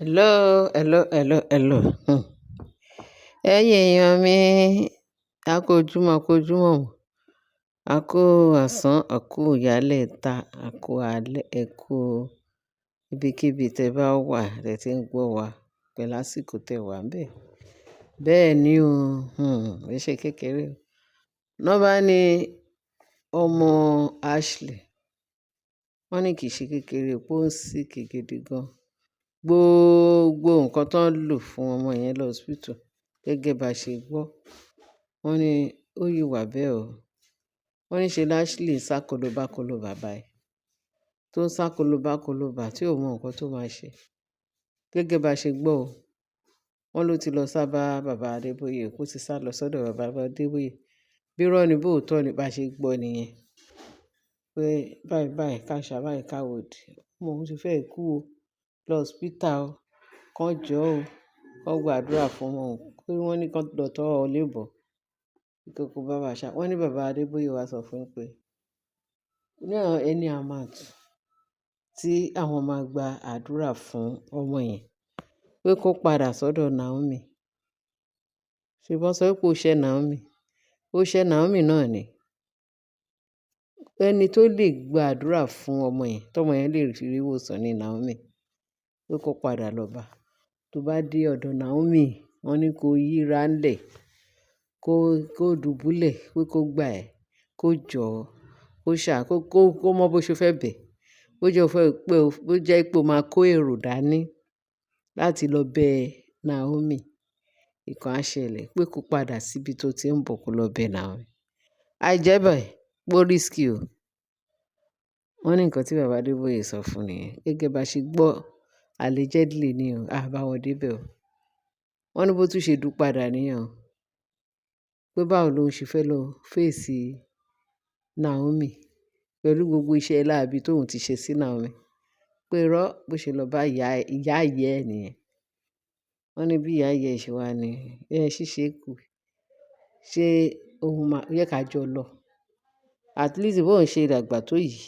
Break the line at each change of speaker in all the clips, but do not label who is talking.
Hello, hello, hello, hello. Ẹ̀yin èèyàn mi, a kú ojúmọ́, a kú ojúmọ́ o. A kú àsán, a kú ìyálẹ́ta, a kú alẹ́, ẹ kú ibikíbi tẹ bá wà, tẹ tí ń gbọ́ wa pẹ̀lú àsìkò tẹ wà ńbẹ̀. Bẹ́ẹ̀ ni o, kì í ṣe kékeré o. Ná bá ní ọmọ Ashley, wọ́n ní kì í ṣe kékeré, pé ó ń sick gidi gan. Gbogbo nǹkan tó ń lò fún ọmọ yẹn lọ hospital gẹ́gẹ́ bá ṣe gbọ́. Wọ́n ní ó yìí wà bẹ́ẹ̀ o. Wọ́n ní ṣe Ashley ń sá kolobá kolobá báyìí, tó ń sá kolobá kolobá tí ò mọ nǹkan tó máa ṣe. Gẹ́gẹ́ bá ṣe gbọ́ o. Wọ́n ló ti lọ sá bá bàbá Adébóyè, kó ti sá lọ sọ́dọ̀ bàbá Adébóyè. Bí irọ́ ni bóòtọ́ ni bá ṣe gbọ́ nìyẹn. Pé báyìí báyìí káṣá báyìí káwòdì. Ọmọ òun ti fẹ́ kú o. Lọ hospital o. Kán jọ́ o. Kán gbàdúrà fún ọmọ òun. Pé wọ́n ní kán lọ tọwọ́ ilé bọ̀. Kó kó bá wa ṣá. Wọ́n ní bàbá Adébóyè wá sọ fún un pé ní any amount tí àwọn máa gba àdúrà fún ọmọ yẹn pé kó padà sọ́dọ̀ Naomi. Ṣùgbọ́n sọ pé ó ṣẹ Naomi. Ó ṣẹ Naomi náà ni. Ẹni tó lè gba àdúrà fún ọmọ yẹn, tọmọ yẹn lè fi rí ìwòsàn ní Naomi. Pé kó padà lọ bá. Tó bá dé ọ̀dọ̀ Naomi, wọ́n ní kó yíra ńlẹ̀, kó dùbúlẹ̀, pé kó gbà ẹ́, kó jọ́, kó ṣà, kó mọ bó ṣe fẹ́ bẹ̀. Bó jẹ́ ó fẹ́ pé ó, bó jẹ́ pé ó máa kó èrò dání láti lọ bẹ Naomi. Ìkan á ṣẹlẹ̀ pé kó padà síbi tó ti ń bọ̀ kó lọ bẹ Naomi. Àìjẹ́bẹ̀, pé ó risky o. Wọ́n ní nǹkan tí bàbá Adébóyè sọ fún nìyẹn. Gẹ́gẹ́ bá ṣe gbọ́ allegedly ni o, a bá wọn dé bẹ̀ o. Wọ́n ní bó tún ṣe dùn padà níyẹn o. Pé báwo ló ń ṣe fẹ́ lọ face Naomi pẹ̀lú gbogbo iṣẹ́ láabi tóun ti ṣe sí Naomi. Pé irọ́ bó ṣe lọ bá ìyá ìyá ẹ̀ nìyẹn. Wọ́n ní bí ìyá ìyá ẹ̀ ṣe wà ní, ẹ ṣíṣe kù. Ṣé òun máa yẹ ká jọ lọ? At least bó ń ṣe dàgbà tó yìí,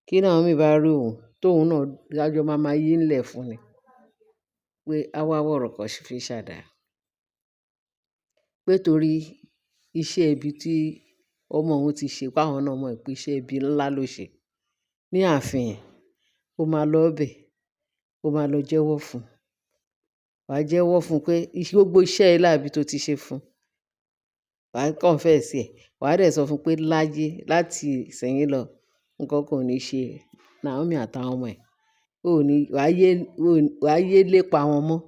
kí Naomi bá rí òun, tóun náà lájọ máa máa yí ńlẹ̀ fún ni. Pé a wá wọ̀rọ̀kọ̀ fi ṣàdá. Pé torí iṣẹ́ ibi tí ọmọ òun ti ṣe, pé àwọn náà mọ̀ pé iṣẹ́ ibi ńlá ló ṣe. Ní ààfin yẹn, ó máa lọ bẹ̀, ó máa lọ jẹ́wọ́ fún. Wà á jẹ́wọ́ fún pé gbogbo iṣẹ́ láabi tó ti ṣe fún. Wà á confess ẹ̀. Wà á dẹ̀ sọ fún pé láyé láti ìsẹ̀yìn lọ, nǹkan kan ò ní ṣe Naomi àtàwọn ọmọ ẹ̀. Ó ní, wà á yé lépa wọn mọ́.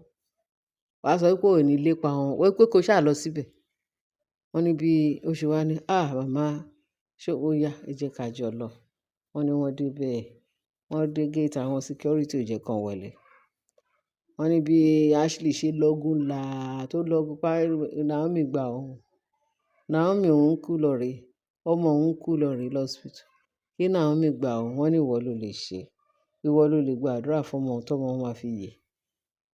Wà á sọ pé ò ní lépa wọn, wípé kó ṣá lọ síbẹ̀. Wọ́n ní bí ó ṣe wá ní, "Ah màmá, ṣé ó yá, ẹ jẹ́ ká jọ lọ." Wọ́n ní wọ́n dé bẹ́ẹ̀. Wọ́n dé gate, àwọn security ò jẹ́ kí wọ́n wọlé. Wọ́n ní bí Ashley ṣe lọ́gùn là tó lọ́gùn pa Naomi gba òun. Naomi òun kú lọ rè. Ọmọ òun kú lọ rè lọ hospital. Kí Naomi gba òun, wọ́n ní ìwọ ló lè ṣe. Ìwọ ló lè gba àdúrà fún ọmọ tó ọmọ máa fi yè.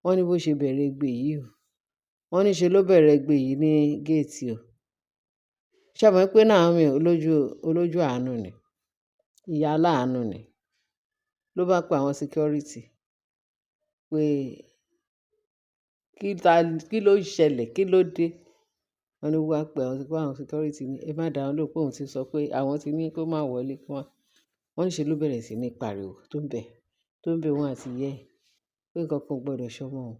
Wọ́n ní bó ṣe bẹ̀rẹ̀ igbe yìí o. Wọ́n ní ṣe ló bẹ̀rẹ̀ igbe yìí ní gate o. Ṣé ẹ mọ̀ pé Naomi olójú, olójú àánú ni. Ìyá aláàánú ni. Ló bá pe àwọn security pé kí ta, kí ló ṣẹlẹ̀, kí ló dé? Wọ́n ní wá pé àwọn security ní ẹ má dá wọn lóhùn pé òun ti sọ pé àwọn ti ní kó má wọlé kó má. Wọ́n ní ṣe ló bẹ̀rẹ̀ sí ní pariwo tó ń bẹ̀ òun àti ìyá ẹ̀ pé nǹkan kan ò gbọdọ̀ ṣọmọ òun.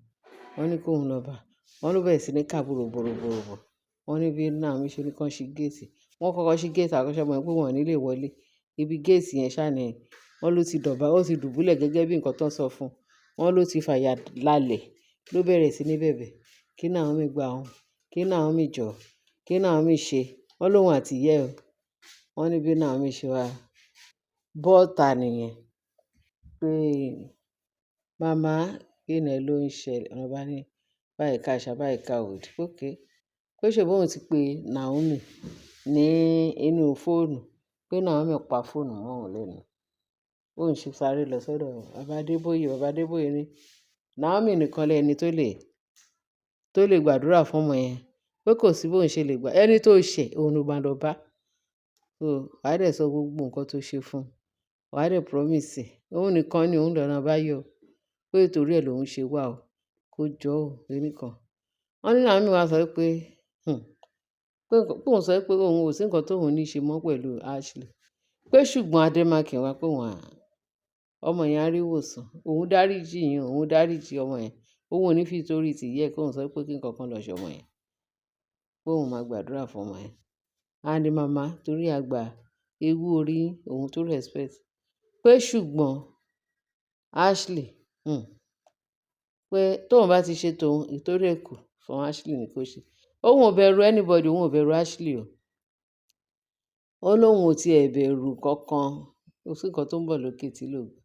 Wọ́n ní kó òun lọ bá. Wọ́n ló bẹ̀rẹ̀ sí ní ká bòròbòròbòròbò. Wọ́n ní bí Naomi ṣe ní kí wọ́n ṣí gate. Wọ́n kọ́kọ́ ṣí gate àkọ́kọ́ ṣé mọ̀ pé wọ́n ò ní lè wọlé. Ibi gate yẹn ṣá ni wọ́n ló ti dọ̀bálẹ̀, ó ti dùbúlẹ̀ gẹ́gẹ́ bí nǹkan tó ń sọ fún. Wọ́n ló ti fàyà lálẹ̀ ló bẹ̀rẹ̀ sí ní bẹ̀bẹ̀. Kí Naomi gba òun, kí Naomi jọ̀, kí Naomi ṣe. Wọ́n lóhun àti ìyá ẹ̀ o. Wọ́n ní bí Naomi ṣe wá bọ́ta nìyẹn. Pé màmá, kí ni ló ń ṣẹlẹ̀? Wọ́n bá ní báyìí káṣá, báyìí káwòdì. Okay. Pé ṣe bó òun ti pe Naomi ní inú fóònù, pé Naomi pa fóònù mọ́ òun lẹ́nu. Bóun ṣe sáré lọ sọ́dọ̀ bàbá Adébóyè. Bàbá Adébóyè ní Naomi nìkan lẹni tó lè gbàdúrà fún ọmọ yẹn. Pé kò sí bóun ṣe lè gbà. Ẹni tó ṣẹ̀, òun ló máa lọ bá. So wà á dẹ̀ sọ gbogbo nǹkan tó ṣe fún un. Wà á dẹ̀ promise ẹ̀. Òun nìkan ni òun lọ́nà àbáyọ. Pé torí ẹ lòun ṣe wá o. Kó jọ́ o, kíni kan. Wọ́n ní Naomi wá sọ wípé, pé òun sọ wípé òun ò sí nǹkan tó òun ní ṣe mọ́ pẹ̀lú Ashley. Pé ṣùgbọ́n Adémákin wá pé òun à, ọmọ yẹn á rí ìwòsàn. Òun dáríji yín, òun dáríji ọmọ yẹn. Òun ò ní fi torí ti ìyá ẹ kó òun sọ wípé kí nǹkan kan lọ ṣe ọmọ yẹn. Pé òun máa gbàdúrà fún ọmọ yẹn. And màmá torí àgbà ewu orí òun tó respect. Pé ṣùgbọ́n Ashley, pé tóun bá ti ṣe tòun, ìtorí ẹ kù fún Ashley ni kó ṣe. Òun ò bẹ̀rù anybody, òun ò bẹ̀rù Ashley o. Ó lóun ò tí è bẹ̀rù kankan. Kò sí nǹkan tó ń bọ̀ lókè tí lè gbọ́.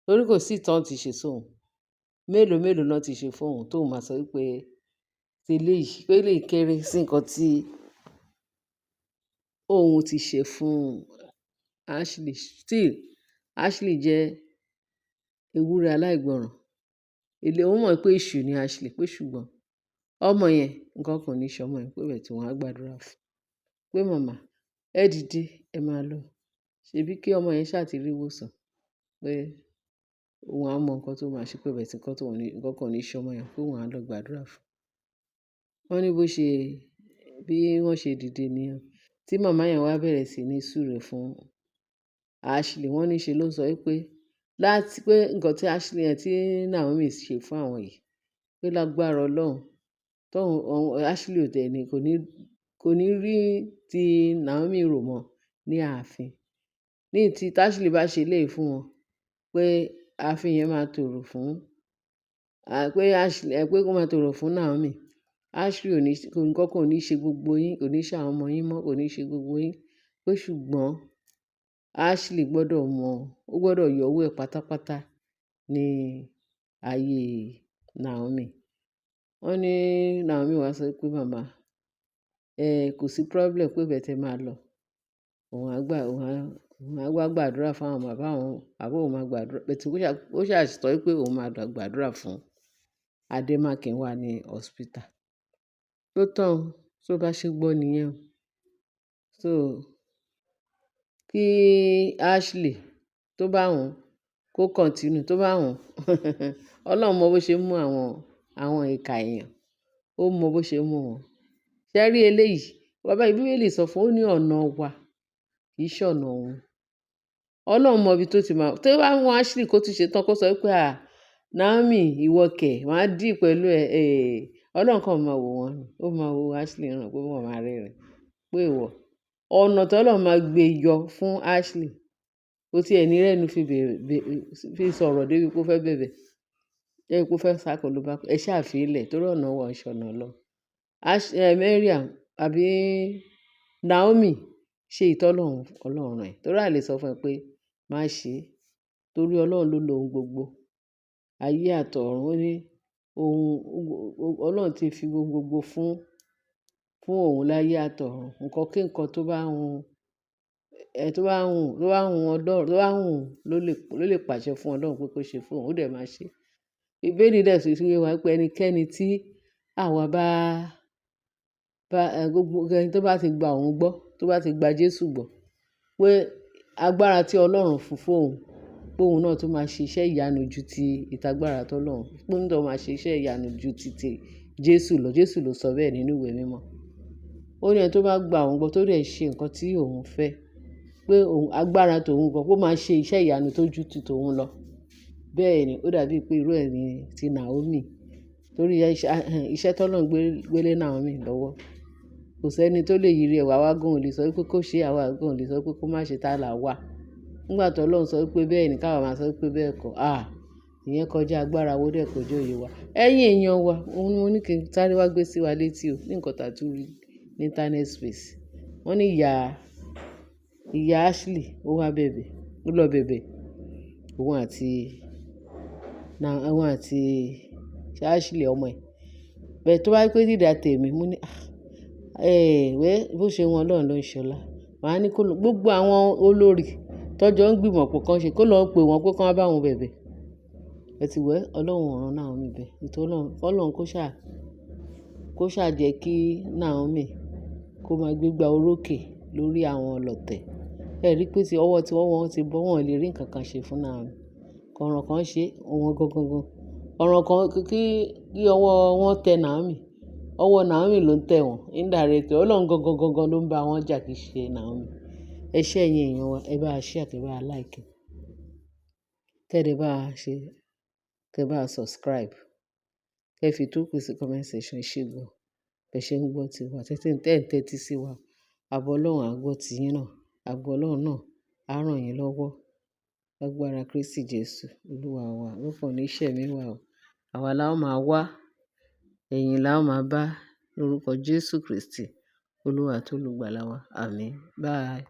Torí kò sí ìtàn tí ṣe sóhun. Mélòó mélòó náà ti ṣe fún òun tóun máa sọ wípé tí eléyìí, pé eléyìí kéré sí nǹkan tí òun ti ṣe fún Ashley. Still, Ashley jẹ́ ewúrẹ́ aláìgbọràn. Ilé, òun mọ̀ pé èṣù ni Ashley, pé ṣùgbọ́n ọmọ yẹn, nǹkan kan ò ní ṣe ọmọ yẹn, pé but òun á gbàdúrà fún un. Pé màmá, ẹ dìde, ẹ máa lọ. Ṣebí kí ọmọ yẹn ṣà ti rí ìwòsàn. Pé òun á mọ nǹkan tó máa ṣe, pé but nǹkan tó ní, nǹkan kan ò ní ṣe ọmọ yẹn, pé òun á lọ gbàdúrà fún un. Wọ́n ní bó ṣe, bí wọ́n ṣe dìde nìyẹn. Tí màmá yẹn wá bẹ̀rẹ̀ sí ní súre fún Ashley. Wọ́n ní ṣe ló ń sọ wípé láti pé nǹkan tí Ashley yẹn tí Naomi ṣe fún àwọn yìí, pé lágbára Ọlọ́run, tó òun, Ashley ò tẹ̀ ní, kò ní rí tí Naomi rò mọ́ ní ààfin. Ní tí Ashley bá ṣe eléyìí fún wọn, pé ààfin yẹn máa tòrò fún, à, pé Ashley, ẹ pé kó máa tòrò fún Naomi. Ashley ò ní, nǹkan kan ò ní ṣe gbogbo yín, kò ní ṣe àwọn ọmọ yín mọ́, kò ní ṣe gbogbo yín. Pé ṣùgbọ́n Ashley gbọdọ̀ mọ̀, ó gbọdọ̀ yọ owó ẹ̀ pátápátá ní ayé Naomi. Wọ́n ní Naomi wá sọ pé màmá, ẹ kò sí problem pé but ẹ máa lọ. Òun á gbà, òun á wá gbàdúrà fún àwọn bàbá òun, àbí òun máa gbàdúrà. But ó ṣà sọ wípé òun máa gbàdúrà fún Adémákin wà ní hospital. Tó tán o, tó bá ṣe gbọ́ nìyẹn o. So kí Ashley tó bá wùn kó continue, tó bá wùn. Ọlọ́run mọ bó ṣe ń mú àwọn ìka èèyàn. Ó mọ bó ṣe ń mú wọn. Ṣé ẹ rí eléyìí? Bàbá Bíbélì sọ fún ó ní ọ̀nà wa kì í ṣe ọ̀nà òun. Ọlọ́run mọ ibi tó ti máa, tó bá wùn Ashley kó tún ṣe tán kó sọ wípé à, Naomi ìwọ kẹ̀, màá deal pẹ̀lú ẹ. Eh, Ọlọ́run kan máa wò wọ́n ni. Ó máa wo Ashley rán pé wọ́n máa rẹ́rìn. Pé ìwọ, ọ̀nà tí Ọlọ́run máa gbé yọ fún Ashley, ó tí ẹni rẹ́nu fi bẹ̀rẹ̀, fi sọ̀rọ̀ débi pé ó fẹ́ bẹ̀bẹ̀. Débi pé ó fẹ́ sá kólóbá. Ẹ ṣá fi í lẹ̀ torí ọ̀nà wa ò ṣe ọ̀nà Ọlọ́run. Mariam àbí Naomi ṣe ìtọ́ Ọlọ́run, Ọlọ́run ẹ̀. Torí a lè sọ fún ẹ pé má ṣe é. Torí Ọlọ́run ló lo ohun gbogbo. Ayé àtọ̀run ó ní ohun, Ọlọ́run ti fi ohun gbogbo fún òun láyé àtọ̀run. Ǹkan kí ǹkan tó bá wùn, ẹ tó bá wùn, tó bá wùn Ọlọ́run, tó bá wùn ló lè pàṣẹ fún Ọlọ́run pé kó ṣe fún òun, ó dẹ̀ máa ṣe. Bíbélì dẹ̀ sì fi yé wa pé ẹnikẹ́ni tí àwa bá, gbogbo ẹni tó bá ti gba òun gbọ́, tó bá ti gba Jésù gbọ́, pé agbára tí Ọlọ́run fún fún òun, pé òun náà tún máa ṣe iṣẹ́ ìyanu ju ti ìtagbára tó Ọlọ́run, pé òun náà máa ṣe iṣẹ́ ìyanu ju ti Jésù lọ. Jésù ló sọ bẹ́ẹ̀ nínú ìwé mímọ́. Ó ní ẹni tó bá gba òun gbọ́ tó dẹ̀ ṣe nǹkan tí òun fẹ́, pé òun, agbára tó òun gan, pé ó máa ṣe iṣẹ́ ìyanu tó ju ti tòun lọ. Bẹ́ẹ̀ ni, ó dàbí pé irú ẹ ni ti Naomi. Torí iṣẹ́ tó Ọlọ́run gbé lé Naomi lọ́wọ́. Kò sí ẹni tó lè yiri ẹ̀ wá, àwa gan ò lè sọ wípé kó ṣe, àwa gan ò lè sọ wípé kó má ṣe tá là wà. Nígbà tí Ọlọ́run sọ wípé bẹ́ẹ̀ ni ká wa máa sọ wípé bẹ́ẹ̀ kọ́. À, ìyẹn kọjá agbára wa ó dẹ̀ kọjá òye wa. Ẹ̀yin èèyàn wa, òun ni mo ní kí n sáré wá gbé sí wa létí o ní nǹkan tà tú rí ní internet space. Wọ́n ní ìyá Ashley ó wá bẹ̀bẹ̀, ó lọ bẹ̀bẹ̀. Òun àti, òun àti Ashley ọmọ ẹ̀. But tó bá wípé dídà tèmi, mo ní, ah, well, bó ṣe wù Ọlọ́run ló ń ṣọlá. Màá ní kó lọ, gbogbo àwọn olórí tó jọ ń gbìmọ̀ pọ̀ kan ṣe kó lọ pé wọ́n pé kí wọ́n bá wọn bẹ̀bẹ̀. But well, Ọlọ́run ò rán Naomi bẹ́ẹ̀. Nítorí Ọlọ́run kó ṣà jẹ́ kí Naomi kó máa gbégbá orókè lórí àwọn ọlọ̀tẹ̀. Ẹ rí pé tí ọwọ́ tí wọ́n ti bọ́, wọ́n ò lè rí nǹkan kan ṣe fún Naomi. Kọ̀ràn kan ṣe, òun gangan gan. Ọ̀ràn kan kí ọwọ́ wọn tẹ Naomi. Ọwọ́ Naomi ló ń tẹ̀ wọ́n indirectly. Ọlọ́run gangan gangan ló ń bá wọn jà, kì í ṣe Naomi. Ẹ ṣé, ẹ̀yin èèyàn wa, ẹ bá share, kẹ bá like. Kẹ́ dẹ̀ bá ṣe, kẹ bá subscribe. Kẹ́ fi tó kù sí comment section. Ẹ ṣé gan. Bẹ ṣe ń gbọ́ tiwa, tẹ́tí ń tẹ́tí sí wa. Àbọ̀ Ọlọ́run á gbọ́ ti yín náà. Àbọ̀ Ọlọ́run náà á ràn yín lọ́wọ́. Lágbára Kristi Jesu, Olúwa wa. Orúkọ ní iṣẹ́ mi wà o. Àwa la ó máa wá, ẹ̀yin la ó máa bá lórúkọ Jésù Kristi, Olúwa àti olùgbàlà wa. Àmín. Bye.